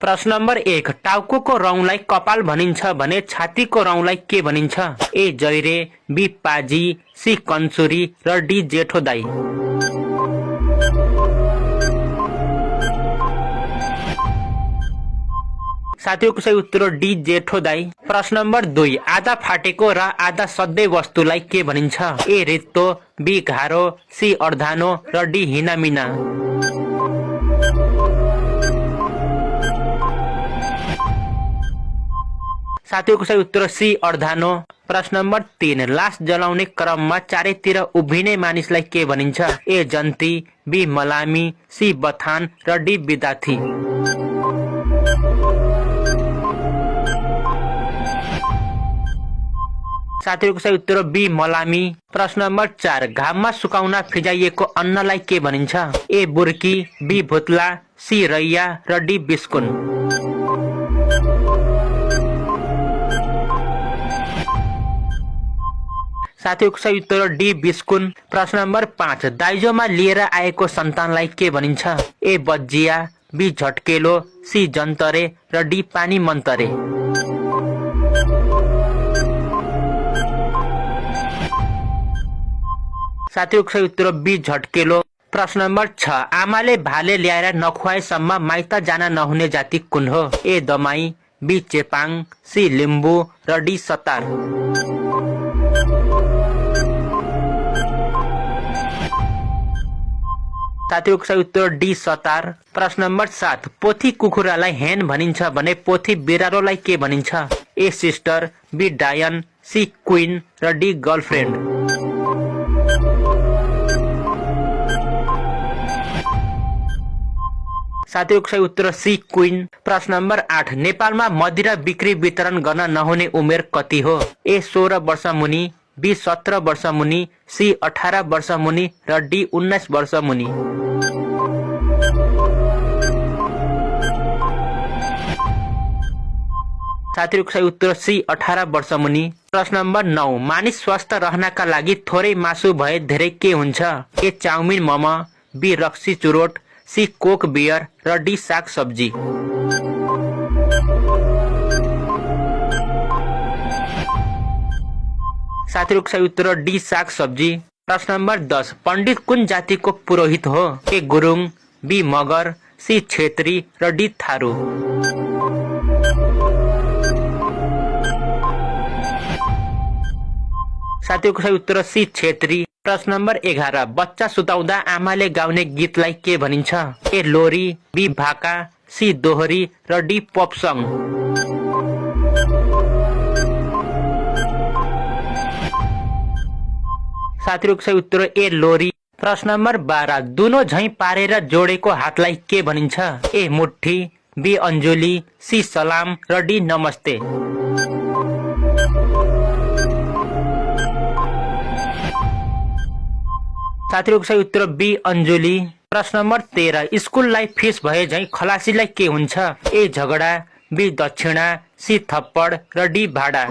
प्रश्न नम्बर 1, टाउको रौंलाई कपाल भनिन्छ भने छातीको रौंलाई के भनिन्छ? ए जैरे, बी पाजी, सी कन्सुरी र डी जेठो दाई। साथीको सही उत्तर डी जेठो दाई। प्रश्न नम्बर 2, आधा फाटेको र आधा सधैँ वस्तुलाई के भनिन्छ? ए रित्तो, बी घारो, सी अर्धानो र डी हिनामिना। साथीको सही उत्तर सी अर्धानो। प्रश्न नम्बर 3, लास जलाउने क्रममा चारैतिर उभिने मानिसलाई के भनिन्छ? ए जन्ती, बी मलामी, सी बथान र डी विद्यार्थी। साथीको सही उत्तर बी मलामी। प्रश्न नम्बर 4, घाममा सुकाउन फिजाइएको अन्नलाई के भनिन्छ? ए बुर्की, बी भुत्ला, सी रैया र डी बिस्कुन। साथीको सही उत्तर डी बिस्कुन। प्रश्न नम्बर 5, दाइजोमा लिएर आएको सन्तानलाई के भनिन्छ? ए बज्जिया, बी झट्केलो, सी जन्तरे र डी पानी मन्तरे। साथीको सही उत्तर बी झट्केलो। प्रश्न नम्बर 6, आमाले भाले ल्याएर नखुवाएसम्म माइत जान नहुने जाति कुन हो? ए दमाई, बी चेपाङ, सी लिम्बू र डी सतार। साथीको सही उत्तर डी सतार। प्रश्न नम्बर 7, पोथी कुखुरालाई हेन भनिन्छ भने पोथी बिरालोलाई के भनिन्छ? ए सिस्टर, बी डायन, सी क्वीन र डी गर्लफ्रेन्ड। साथीको सही उत्तर सी क्वीन। प्रश्न नम्बर 8, नेपालमा मदिरा बिक्री वितरण गर्न नहुने उमेर कति हो? ए 16 वर्ष मुनि, बी 17 वर्ष मुनि, सी 18 वर्ष मुनि र डी 19 वर्ष मुनि। साथीको सही उत्तर सी 18 वर्ष मुनि। प्रश्न नम्बर 9, मानिस स्वस्थ रहनका लागि थोरै मासु भए धेरै के हुन्छ? ए चाउमिन मोमो, बी रक्सी चुरोट, सी कोक बियर र डी साग सब्जी। साथीको सही उत्तर डी साग सब्जी। प्रश्न नम्बर 10, पण्डित कुन जातिको पुरोहित हो? ए गुरुङ, बी मगर, सी छेत्री र डी थारू। साथीको सही उत्तर सी छेत्री। प्रश्न नम्बर 11, बच्चा सुताउँदा आमाले गाउने गीतलाई के भनिन्छ? ए लोरी, बी भाका, सी दोहोरी र डी पप सङ। साथीको सही उत्तर ए लोरी। प्रश्न नम्बर 12, दुनो झैं पारेर जोडेको हातलाई के भनिन्छ? ए मुट्ठी, बी अन्जुली, सी सलाम र डी नमस्ते। साथीको सही उत्तर बी अन्जुली। प्रश्न नम्बर 13, स्कुललाई फिस भए झैं खलासीलाई के हुन्छ? ए झगडा, बी दक्षिणा, सी थप्पड र डी भाडा।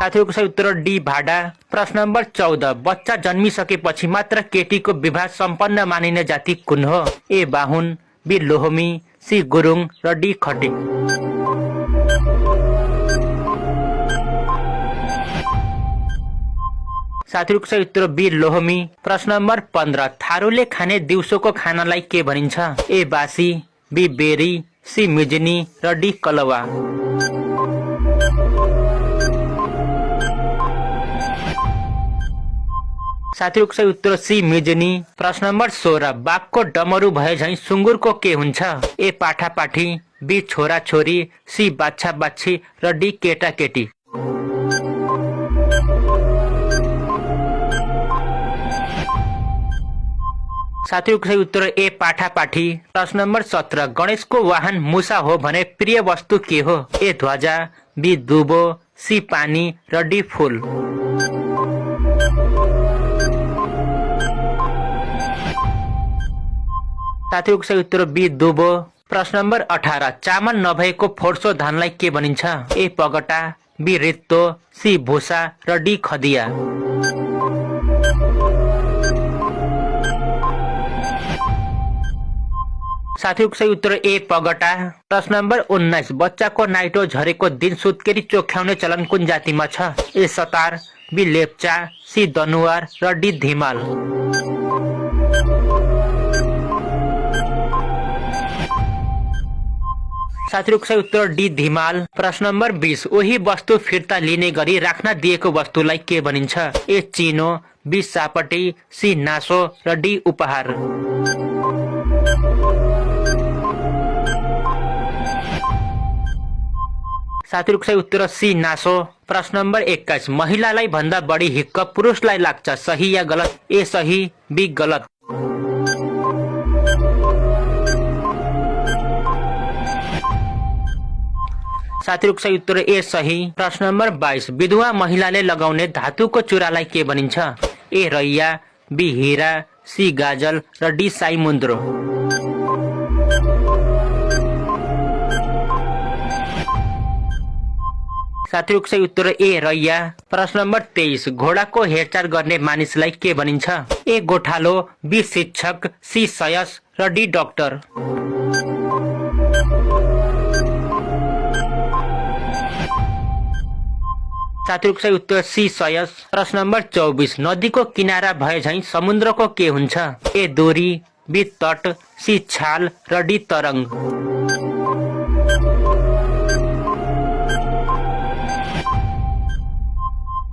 साथीको सही उत्तर डी भाडा। प्रश्न नम्बर 14, बच्चा जन्मिसकेपछि मात्र केटीको विवाह सम्पन्न मानिने जाति कुन हो? ए बाहुन, बी लोहमी, सी गुरुङ र डी खटिक। साथीको सही उत्तर बी लोहमी। प्रश्न नम्बर 15, थारूले खाने दिउँसोको खानालाई के भनिन्छ? ए बासी, बी बेरी, सी मिजनी र डी कलवा। साथीको सही उत्तर सी मिजनी। प्रश्न नम्बर 16, बाघको डमरू भए झैं सुँगुरको के हुन्छ? ए पाठापाठी, बी छोरा छोरी, सी बाछा बाछी र डी केटा केटी। साथीको सही उत्तर ए पाठापाठी। प्रश्न नम्बर 17, गणेशको वाहन मुसा हो भने प्रिय वस्तु के हो? ए ध्वजा, बी दुबो, सी पानी र डी फूल। साथीको सही उत्तर बी दुबो। प्रश्न नम्बर 18, चामल नभएको फोर्सो धानलाई के भनिन्छ? ए पगटा, बी रित्तो, सी भुसा र डी खदिया। साथीहरूको सही उत्तर ए पगटा। प्रश्न नम्बर 19 बच्चाको नाइटो झरेको दिन सुत्केरी चोख्याउने चलन कुन जातिमा छ? ए सतार, बी लेप्चा, सी दनुवार र डी धिमाल। साथीहरूको सही उत्तर डी धिमाल। प्रश्न नम्बर 20 उही वस्तु फिर्ता लिने गरी राख्न दिएको वस्तुलाई के भनिन्छ? ए चिनो, बी सापटी, सी नासो र डी उपहार। साथीहरूको सही उत्तर सी नासो। प्रश्न नम्बर 21 महिलालाई भन्दा बढी हिक्क पुरुषलाई लाग्छ, सही या गलत? ए सही, बी गलत। साथीहरूको सही उत्तर ए सही। प्रश्न नम्बर 22 विधवा महिलाले लगाउने धातुको चुरालाई के भनिन्छ? ए रैया, बी हिरा, सी गाजल र डी साइमुन्द्रो। साथीहरूको सही उत्तर ए रैया। प्रश्न नम्बर 23 घोडाको हेरचाह गर्ने मानिसलाई के भनिन्छ? ए गोठालो, बी शिक्षक, सी सयस र डी डाक्टर। साथीहरूको सही उत्तर सी सयस। प्रश्न नम्बर 24 नदीको किनारा भए झैं समुद्रको के हुन्छ? ए दोरी, बी तट, सी छाल र डी तरंग।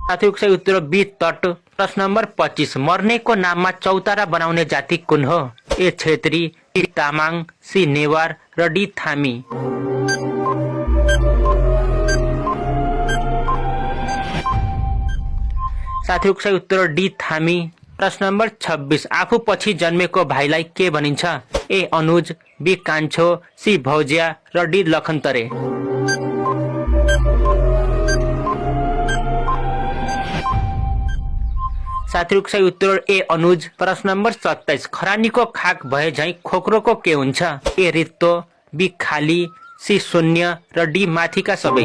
साथीहरूको सही उत्तर बी तट। प्रश्न नम्बर 25 मर्नेको नाममा चौतारा बनाउने जाति कुन हो? ए छेत्री, बी तामाङ, सी नेवार र डी थामी। साथीहरूको सही उत्तर डी थामी। प्रश्न नम्बर 26 आफू पछि जन्मेको भाइलाई के भनिन्छ? ए अनुज, बी कान्छो, सी भौजिया र डी लखन्तरे। साथीहरूको सही उत्तर ए अनुज। प्रश्न नम्बर 27 खरानीको खाक भए झैं खोक्रोको के हुन्छ? ए रित्तो, बी खाली, सी शून्य र डी माथिका सबै।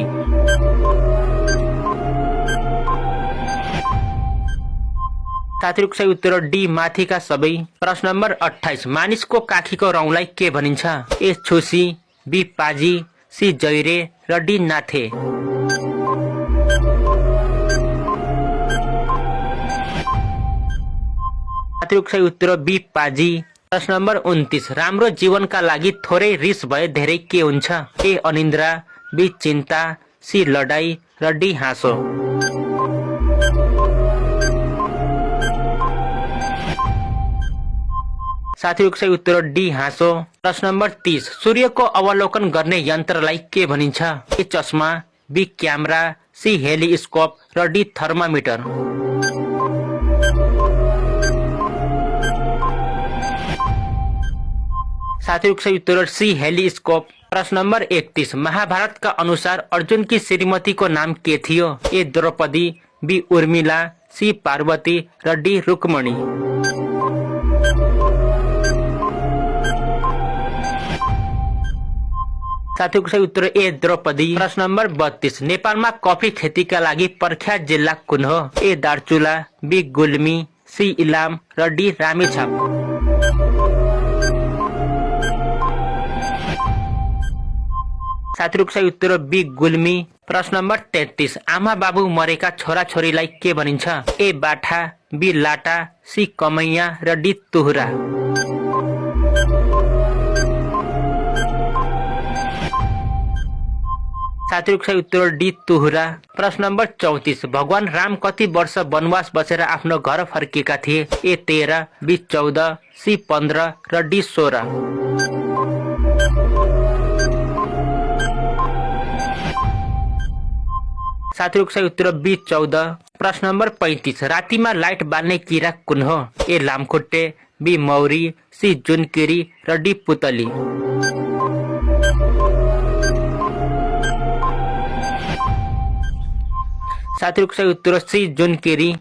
साथीहरूको सही उत्तर डी माथिका सबै। प्रश्न नम्बर 28 मानिसको काखीको रौंलाई के भनिन्छ? ए छुसी, बी पाजी, सी जैरे र डी नाथे। साथीहरूको सही उत्तर बी पाजी। प्रश्न नम्बर 29 राम्रो जीवनका लागि थोरै रिस भए धेरै के हुन्छ? ए अनिन्द्रा, बी चिन्ता, सी लडाई र डी हाँसो। साथीहरूको सही उत्तर डी हाँसो। प्रश्न नम्बर 30 सूर्यको अवलोकन गर्ने यन्त्रलाई के भनिन्छ? ए चस्मा, बी क्यामेरा, सी हेलिस्कोप र डी थर्मामिटर। साथीहरूको सही उत्तर सी हेलिस्कोप। प्रश्न नम्बर 31 महाभारतका अनुसार अर्जुनकी श्रीमतीको नाम के थियो? ए द्रौपदी, बी उर्मिला, सी पार्वती र डी रुक्मणी। साथीहरूको सही उत्तर ए द्रौपदी। प्रश्न नम्बर 32 नेपालमा कफी खेतीका लागि प्रख्यात जिल्ला कुन हो? ए दार्चुला, बी गुल्मी, सी इलाम र डी रामेछाप। साथीहरूको सही उत्तर बी गुल्मी। प्रश्न नम्बर 33 आमा बाबु मरेका छोराछोरीलाई के भनिन्छ? ए बाठा, बी लाटा, सी कमैया र डी तुहुरा। साथीहरूको सही उत्तर डी तुहुरा। प्रश्न नम्बर 34 भगवान राम कति वर्ष वनवास बसेर आफ्नो घर फर्किएका थिए? ए 13, बी 14, सी 15 र डी 16। साथीहरूको सही उत्तर बी 14। प्रश्न नम्बर 35 रातिमा लाइट बाल्ने किरा कुन हो? ए लामखुट्टे, बी मौरी, सी जुनकिरी र डी पुतली। साथीहरूको सही उत्तर सी जुनकिरी।